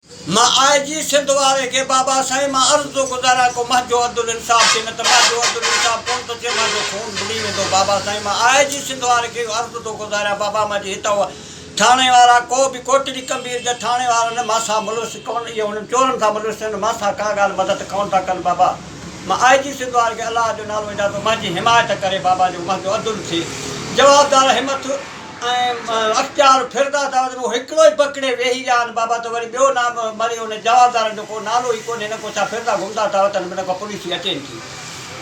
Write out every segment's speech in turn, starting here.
مان آء جي سنڌ واري کي بابا سائين مان عرض ٿو گذاريان ڪو مهجو عدل انصاف ٿئي نه ته مهجو عدل انصاف ڪونه ٿو ٿئي مهجو خون ٻڏي ويندو بابا سائين مان آء جي سنڌ واري کي اهو عرض ٿو گذاريان بابا مهجي هت اهو ٿاڻي وارا ڪو به ڪوٽڙي ڪنبير جا ٿاڻي وارا نه مان سان ملوث ڪون اهي انهن چورن سان ملوث آهن مان سان ڪا ڳالهه مدد ڪون ٿا ڪن بابا مان آء جي سنڌ واري کي الله جو نالو وجهان ٿو مهجي حمايت ڪري بابا جو مهجو عدل ٿئي جوابدار همٿ ۽ اختيار ڦرندا ٿا وڃن، اهو هڪڙو ئي پڪڙي ويهي رهيا آهن، بابا ته وري ٻيو نام مري ان جوابدارن جو ڪو نالو ئي ڪونهي نه ڪو ڇا ڦرندا گهمندا ٿا وتن به نه ڪا پوليس ئي اچين ٿي.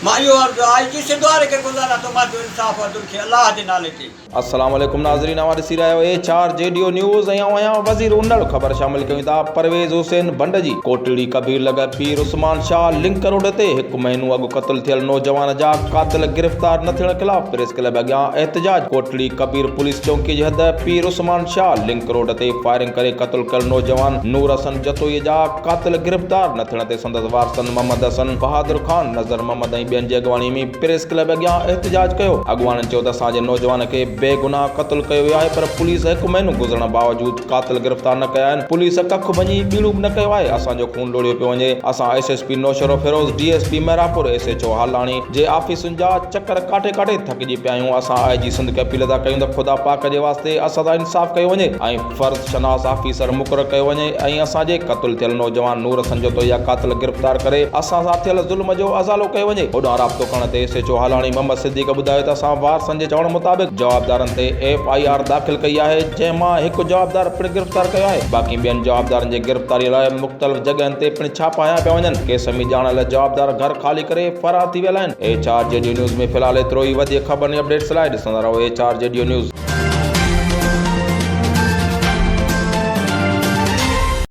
مان اهو عرض آء جي سنڌ واري کي گذاريان ٿو مانجو انصاف عدل کي الله جي نالي تي. السلام عليڪم ناظرين اوهان ڏسي رهيا آهيو H R G D O news ۽ آئون آهيان وزير انڙ خبر شامل ڪيون ٿا پرويز حسين ڀنڊ جي ڪوٽڙي ڪبير لڳ پير عثمان شاهه لنڪ روڊ تي هڪ مهينو اڳ قتل ٿيل نوجوان جا قاتل گرفتار نه ٿيڻ خلاف پريس ڪلب اڳيان احتجاج، ڪوٽڙي ڪبير پوليس چونڪي جي حد پير عثمان شاهه لنڪ روڊ تي فائرنگ ڪري قتل ڪيل نوجوان نور حسن جتوئي جا قاتل گرفتار نه ٿيڻ تي سندس وارثن محمد حسن، بهادر خان، نظر محمد ۽ ٻين جي اڳواڻي ۾ پريس ڪلب اڳيان احتجاج ڪيو. اڳواڻن چيو ته اسان جي نوجوان کي بيگناهه قتل ڪيو ويو آهي پر پوليس هڪ مهينو گذرڻ باوجود قاتل گرفتار نه ڪيا آهن، پوليس ڪک ڀڃي ٻيڻو به نه ڪيو آهي، اسان جو خون لوڙهيو پيو وڃي، اسان S S P Naushahro Feroze, D S P Mehrabpur, S H O Halani جي آفيسن جا چڪر ڪاٽي ڪاٽي ٿڪجي پيا آهيون، اسان آء جي سنڌ کي اپيل ٿا ڪيون ته خدا پاڪ جي واسطي اسان سان انصاف ڪيو وڃي ۽ فرض شناس آفيسر مقرر ڪيو وڃي ۽ اسان جي قتل ٿيل نوجوان نور حسن جتوئي جا قاتل گرفتار ڪري اسان سان ٿيل ظلم جو ازالو ڪيو وڃي. هوڏانهن رابطو ڪرڻ تي ايس ايڇ او هالاڻي محمد صديق ٻڌايو ته اسان وارثن جي چوڻ مطابق جوابدارن تي ايف I R داخل ڪئي آهي جنهن مان هڪ جوابدار پڻ گرفتار ڪيو آهي باقي ٻين جوابدارن جي گرفتاري لاء مختلف جڳهن تي پڻ ڇاپا هنيا پيا وڃن، ڪيس ۾ ڄاڻايل جوابدار گهر خالي ڪري فرار ٿي ويل آهن. H R G D news ۾ في الحال ايترو ئي، وڌيڪ خبرن ۽ اپڊيٽس لاء ڏسندا رهو H R G D news.